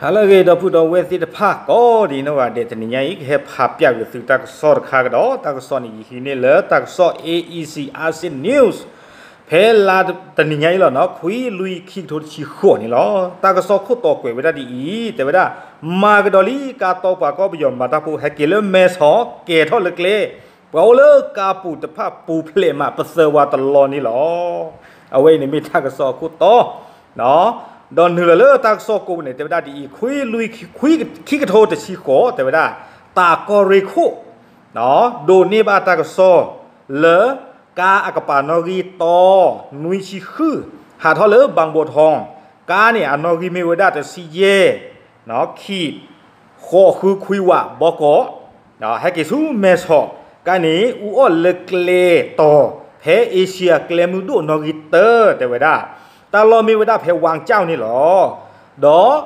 ဟါလၢအဂ့ၤ ဒီပုၢ်ဒီဝဲၢ်သ့ၣ်တဖၣ်ကိးဒံးနီၢ်ဂၤဒဲး, တနံၤညါအံၤ ကဟဲဖးပၠးကွံာ်သုတၢ်ကစီၣ်တခါကဒီး, တၢ်ကစီၣ်န့ၣ် ယဟံးန့ၢ်လၢတၢ်ကစီၣ် A E C Asia News ဖဲလါတနံၤညါအံၤလီၤနီၤ, ခွံလွံၢ်ခံကထိတဆံဃိးန့ၣ်လီၤ. တၢ်ကစီၣ်ခိၣ်တီကွဲးဝဲဒၣ်ဒ်အံၤ, တဲဝဲဒၣ် မၤကဒီးလံ ကါတီပှၤကီၢ်ပယီၤမၤတၢ်ဖိ ဟဲက့ၤလၢမဲဆီး ကဲၤထီၣ်လၢကျဲ, ပှၤအိၣ်လၢကါပူၤတဖၣ်ပူၤဖျဲးမး ပသၢဝးတလီၤန့ၣ်လီၤ. အဝဲအံၤန့ၣ်မ့ၢ်တၢ်ကစီၣ်အခိၣ်တီ ဒီးနုာ်လီၤလၢတၢ်ကစီၣ်ကိးပူၤန့ၣ် တဲဝဲဒၣ်ဒ်အံၤ, ခွံလွံၢ်ခံကထိတဆံဃိး တဲဝဲဒၣ် တၢ်ကီၢ်ရ့ၣ်ခိၣ် ဒိးန့ၢ်ဘၣ်တၢ်ကစီၣ်လၢ ကါအကပၤနီၣ်ဂံၢ်တီ နွံဆံဃု ဟးထီၣ်လၢဘၣ်ဘိးထီ, ကါန့ၣ်အနီၣ်ဂံၢ်မ့ၢ်ဝဲဒၣ်တဆံယဲၢ် ခံ ဃိးဃုခွံဝးဘီကီး, ဟဲက့ၤဆူမဲဆီး, ကါန့ၣ် အူအီၣ်လၢကျဲတီၤ ဖဲအ့ရှံယါကျဲမုၢ်ဒိၣ်နီၣ်ဂံၢ်တၢ တဲဝဲဒၣ်, တၢ်လီၢ်မ့ၢ်ဝဲဒၣ်ဖဲဝၣ်ကၠီၣ်န့ၣ်လီၤ. ဒီး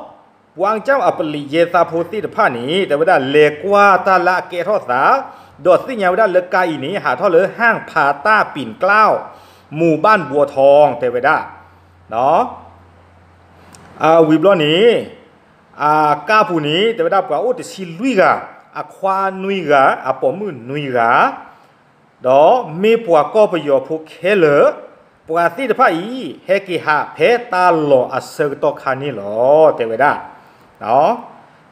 ဝၣ်ကၠီၣ်အပလံးယဲၢ်သးဖိသ့ၣ်တဖၣ်န့ၣ် တဲဝဲဒၣ်လဲၤကွၢ်တၢ်လၢအကဲထီၣ်သး, ဒီးသ့ၣ်ညါဝဲဒၣ်လၢကါအံၤန့ၣ် ဟးထီၣ်လၢ ဟၣ်ဖးတၢ်ပ့ၣ်ကျီၢ် မူၤဘၣ်ဘိးထီ တဲဝဲဒၣ် အဝံၤဘျီန့ၣ် အကါပူၤန့ၣ် တဲဝဲဒၣ်ပှၤအိၣ်တဆံလွံၢ်ဂၤ, အခွါနွံဂၤ, အပိာ်မုၣ်နွံဂၤ, ဒီးမ့ၢ်ပှၤကီၢ်ပယီၤဖိခဲလၢာ်, ပှၤသ့ၣ်တဖၣ်အံၤ ဟဲက့ၤဟးဖဲတၢ်လီၢ်အဆၢကတီၢ်ခါန့ၣ်လီၤ တဲဝဲဒၣ်.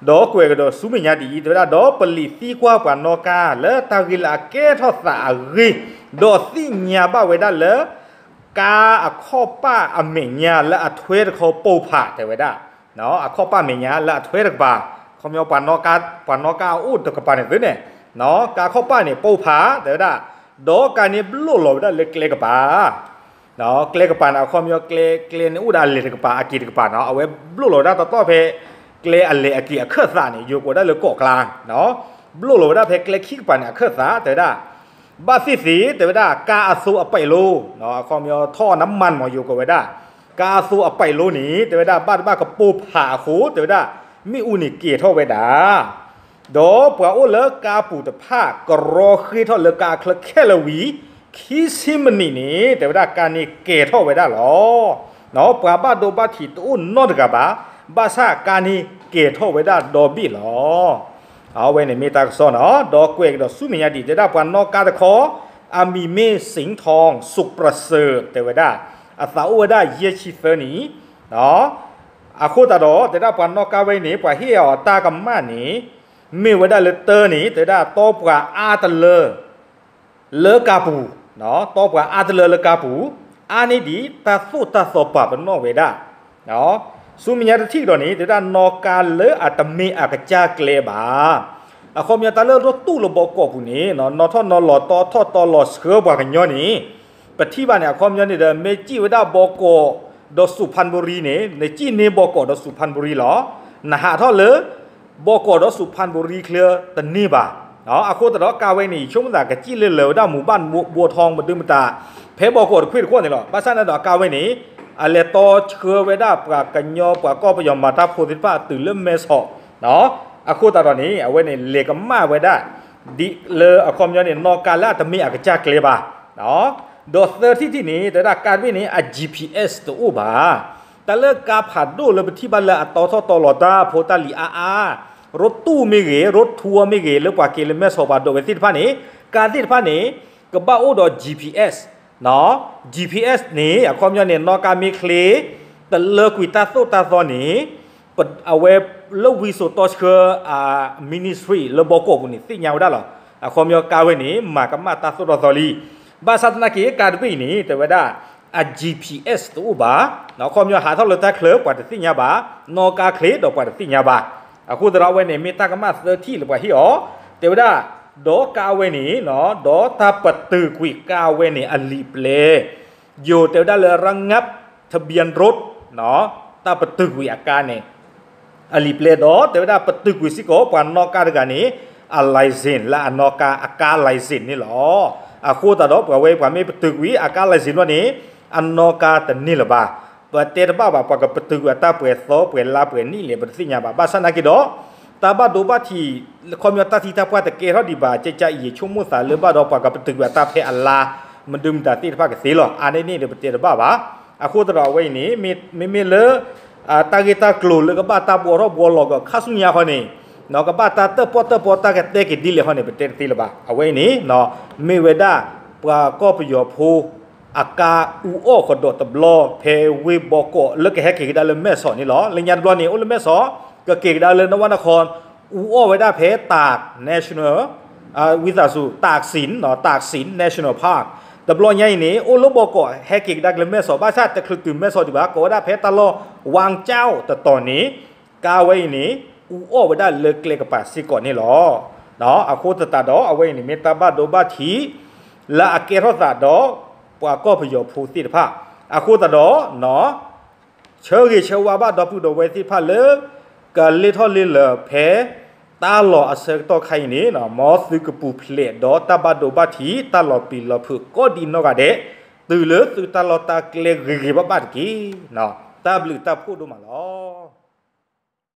ဒီးကွဲးကဒီးဆူမဲာ်ညါဒ်အံၤ တဲဝဲဒၣ် ဒီးပလံးသံကွၢ်ပှၤနီၣ်ကါလၢတၢ်ဂ့ၢ်လၢအကဲထီၣ်သးအဂ့ၢ်, ဒီးသ့ၣ်ညါဘၣ်ဝဲဒၣ်လၢ ကါအခီၣ်ပၣ်အမဲာ်ညါလၢအထွဲတခီပိာ်ဖး တဲဝဲဒၣ်, အခီၣ်ပၣ်မဲာ်ညါလၢအထွဲတကပၤ, ခီပညီ ပှၤနီၣ်ကါအအိၣ်တကပၤန့ၣ်သုန့ၣ်, ကါအခီၣ်ပၣ်န့ၣ်ပိာ်ဖး တဲဝဲဒၣ်, ဒီးကါန့ၣ်ဘျိၣ်လီၤဝဲဒၣ်လၢကျဲကပၤ ကျဲကပၤန့ၣ် အခီပညီ ကျဲန့ၣ်အိၣ်ဒီးအလဲၤတကပၤ အက့ၤတကပၤနီၤ, အဝဲဘျိၣ်လီၤဝဲဒၣ်တတီၢ်ဖဲ ကျဲအလဲၤအက့ၤအခၢၣ်သးန့ၣ် ယိၤကိးဝဲဒၣ်လၢကီးကျါ, ဘျိၣ်လီၤဝဲဒၣ်ဖဲကျဲခံကပၤန့ၣ် အခၢၣ်သး တဲဝဲဒၣ်, ဘၣ်သ့ၣ်သ့ၣ် တဲဝဲဒၣ် ကါအသိအပဲးလိ, အခီပညီ ထီၣ်နမၢ်မး ယိၤကိးဝဲဒၣ်, ကါအသိအပဲးလိန့ၣ် တဲဝဲဒၣ် ဘၣ်တဘၣ်ကပိာ်ဖးအဃိ တဲဝဲဒၣ် မ့ၣ်အူန့ၣ်ကဲၤထီၣ်ဝဲဒၣ် ဒီးပှၤအိၣ်လၢကါပူၤတဖၣ် ကရီဃ့ထီၣ်လၢကါအချၢခဲလၢာ်ဝံၤ ခံဆံမံးနံးန့ၣ် တဲဝဲဒၣ်ကါန့ၣ်ကဲၤထီၣ်ဝဲဒၣ်လီၤ. ပှၤဘၣ်ဒိဘၣ်ထံးတအိၣ်နီတဂၤဘၣ်, ဘၣ်ဆၣ်ကါန့ၣ်ကဲၤထီၣ်ဝဲဒၣ်ဒီဘ့ၣ်လီၤ. အဝဲန့ၣ်မ့ၢ်တၢ်ကစီၣ်နီၤ, ဒီးကွဲးကဒီးဆူမဲာ်ညါဒ်အံၤ တဲဝဲဒၣ်ပှၤနီၣ်ကါတခီ အမံၤမ့ၢ် စ့ၣ်ထီၣ် စူးပရစၢၣ် တဲဝဲဒၣ်, အသးအိၣ်ဝဲဒၣ်ယဲၢ်ဆံသၢနံၣ် အဃိသတးဒီး တဲဝဲဒၣ်ပှၤနီၣ်ကါဝဲန့ၣ် ပှၤဟ့ၣ်အီၤတၢ်ကမၣ်န့ၣ် မ့ၢ်ဝဲဒၣ်လၢတၢ်န့ၣ် တဲဝဲဒၣ်တီပှၤအါတလၢ လၢကါပူၤ, တီပှၤအါတလၢလၢကါပူၤ, အါန့ၢ်ဒံးတၢ်သိၣ်တၢ်သီပာ်ပနီၣ်ဝဲဒၣ် ဆူမဲာ်ညါတထံၣ်ကဒီးန့ၣ် တဲဝဲဒၣ်နီၣ်ကါလၢအတမ့ၢ်အကစၢ်ကျဲဘၣ်. အခီပညီတၢ်လၢရိတူၢ်လၢဘီကီးပူၤန့ၣ် နီၣ်ထီၣ်နီၣ်လီၤတီထီၣ်တီလီၤဆှၢပှၤကညီန့ၣ် ပထံၣ်ဘၣ်န့ၣ် အခီပညီန့ၣ်ဒီး မ့ၢ်စံၣ်ဝဲဒၣ်ဘီကီးဒီးစူးဖၣ်ဘူရံန့ၣ် နစံၣ်န့ၢ်ဘီကီးဒီးစူးဖၣ်ဘူရံလီၤ. နဟးထီၣ်လၢ ဘီကီးဒီးစူးဖၣ်ဘူရံချၢတန့ၢ်ဘၣ်. အဃိသတးဒီးကါဝဲန့ၣ် ယဆိကမိၣ်သးကစံၣ်လၢလၢာ်ဝဲဒၣ်မူၤဘၣ်ဘိးထီမဒုမတၤ ဖဲဘီကီးတခွ့ၣ်တခီၣ်န့ၣ်လီၤ. ဘၣ်ဆၣ်န့ၣ်ဒီးကါဝဲန့ၣ် အလဲၤတီဆှၢဝဲဒၣ်ပှၤကညီပှၤကီၢ်ပယီၤမၤတၢ်ဖိသ့ၣ်တဖၣ်တုၤလၢမဲဆီး အဃိသတးဒီးန့ၣ် အဝဲန့ၣ်လဲၤကမၣ်ဝဲဒၣ် ဒ်လၢအခီပညီန့ၣ် နီၣ်ကါလၢအတမ့ၢ်အကစၢ်ကျဲဘၣ်. ဒီးသၢထံၣ်တထံၣ်န့ၣ် တဲဝဲဒၣ်ကါတဘ့ၣ်န့ၣ် အ G P S တအိၣ်ဘၣ်. တၢ်လၢကါဖးဒိၣ်လၢပထံၣ်ဘၣ်လၢအတီထီၣ်တီလီၤတၢ်ဖိတၢ်လံၤအါအါ ရိတူၢ်မ့ၢ်ဂ့ၤ ရိထူမ့ၢ်ဂ့ၤ လၢပှၤက့ၤလၢမဲဆီးပှၤဒိးဝဲသ့ၣ်တဖၣ်န့ၣ် ကါသ့ၣ်တဖၣ်န့ၣ် ကဘၣ်အိၣ်ဒီး G P S, G P S န့ၣ် အခီပညီန့ၣ် နီၣ်ကါမ့ၢ်ချ့ တလၢကွံာ်တၢ်သိၣ်တၢ်သီန့ၣ် အဝဲလၢဝံစိာ်တီဆှၢ ministry လၢဘီကီးပူၤန့ၣ် သ့ၣ်ညါဝဲဒၣ်လီၤ. အခီပညီကါဝဲန့ၣ် မၤကမၣ်တၢ်သိၣ်တၢ်သီလံ. ဘၣ်ဆၣ်သနာ်က့ ကါတဘ့ၣ်အံၤန့ၣ် တဲဝဲဒၣ် အ G P S တအိၣ်ဘၣ်. အခီပညီဟးထီၣ်လၢတၢ်ချၢပှၤတသ့ၣ်ညါဘၣ်, နီၣ်ကါချ့ဒီးပှၤတသ့ၣ်ညါဘၣ်. အဃိသတးဒီးအဝဲန့ၣ် မ့ၢ်တၢ်ကမၣ်သၢထံၣ်လၢပှၤဟ့ၣ်အီၤ, တဲဝဲဒၣ် ဒီးကါဝဲန့ၣ် ဒီးတၢ်ပတုာ်ကွံာ်ကါဝဲန့ၣ် အလံာ်ပျဲ ယိၤတဲဝဲဒၣ်လၢ ระงับทะเบียนรถ တၢ်ပတုာ်ကွံာ်အကါန့ၣ် အလံာ်ပျဲဒီး တဲဝဲဒၣ်ပတုာ်ကွံာ်စ့ၢ်ကီး ပှၤနီၣ်ကါတဂၤန့ၣ် အ license လၢအနီၣ်ကါအကါ license န့ၣ်လီၤ. အဃိသတးဒီး ပှၤဝဲပှၤမ့ၢ်ပတုာ်ကွံာ်အကါ license ဘျီန့ၣ် အနီၣ်ကါတန့ၢ်လၢၤဘၣ်. ပတဲတဘၣ်ဘၣ် ပှၤကပတုာ်ကွံာ်အတၢ်ပှဲၤသီပှဲၤလါပှဲၤနံၣ်လဲၣ် ပတသ့ၣ်ညါဘၣ်. ဘၣ်ဆၣ်သနာ်က့ဒီး တၢ်ဘၣ်ဒိဘၣ်ထံး ခီပညီတၢ်သံတၢ်ပှၢ်တကဲထီၣ်ဒံးဘၣ် ကကါအံၤ ယဆိကမိၣ်သးလၢဘၣ်ဒီးပှၤကပတုာ်ကွံာ်အတၢ်ဖဲအလါ မဒုမတၤသ့ၣ်တဖၣ်ကသ့လီၤ. အါန့ၢ်န့ၣ်ဒီးပတဲတဘၣ်ဘၣ်. အဃိသတးဒီးအဝဲအံၤန့ၣ် မ့မ့ၢ်လၢ တၢ်ဂ့ၢ်တၢ်ကျိၤလၢကဘၣ်တၢ်ဘှီထီၣ်ဘှီလီၤက့ၤခါဆူညါခီန့ၣ်, ကဘၣ်တၢ်တၢၣ်ပီၣ်တၢၣ်ပီတၢ်ကတဲက့ၤဒ်လဲၣ်ခီန့ၣ် ပတဲတသ့လၢၤဘၣ်. အဝဲအံၤန့ၣ် မ့ၢ်ဝဲဒၣ် ပှၤကီၢ်ပယီၤဖိ အကါအူအီၣ်ကဒီးတဘျီ ဖဲဝ့ၢ်ဘီကီးလၢကဟဲက့ၤကဒါလၢမဲၢ်ဆီးန့ၣ်လီၤ. လၢညါတဘျီန့ၣ် အိၣ်လၢမဲၢ်ဆီး ကက့ၤကဒါလၢနဝၣ်နခီ အူအီၣ်ဝဲဒၣ်ဖဲတၢး national ဝံသးစူၤ တၢးစံၣ် တၢးစံၣ် national park တဘျီညါအံၤန့ၣ် အိၣ်လၢဘီကီး ဟဲက့ၤကဒါက့ၤလၢမဲၢ်ဆီး ဘၣ်ဆၣ်တချုးတုၤမဲၢ်ဆီးဒံးဘၣ် ကိးဝဲဒၣ်ဖဲတၢ်လီၢ် ဝၣ်ကၠီၣ် တတီၤန့ၣ် ကါဝဲအံၤန့ၣ် အူအီၣ်ဝဲဒၣ်လၢကျဲကပၤစ့ၢ်ကီးန့ၣ်လီၤ. အဃိသတးဒီး အဝဲအံၤန့ၣ် မ့ၢ်တၢ်ဘၣ်ဒိဘၣ်ထံး လၢအကဲထီၣ်သးဒီး ပှၤကီၢ်ပယီၤဖိသ့ၣ်တဖၣ် အဃိသတးဒီး ဆၢဂ့ၤဆၢဝါဘၣ်ဒီပုၢ်ဒီဝဲၢ်သ့ၣ်တဖၣ်လၢ ကလ့ထီၣ်လ့လၢာ်ဖဲ တၢ်လီၢ်အဆၢကတီၢ်ခါအံၤန့ၣ် မ်သုကပူၤဖျဲးဒီးတၢ်ဘၣ်ဒိဘၣ်ထံး တၢ်လီၤပျံၤလီၤဖုးကိးဒံးနီၢ်ဂၤဒဲး တုၤလၢသုတၢ်လီၢ်တၢ်ကျဲဂ့ၤဂ့ၤဘၣ်ဘၣ်တက့ၢ်. တၢ်ဘျုးတၢ်ဖှိၣ်ဒိၣ်မးလီၤ.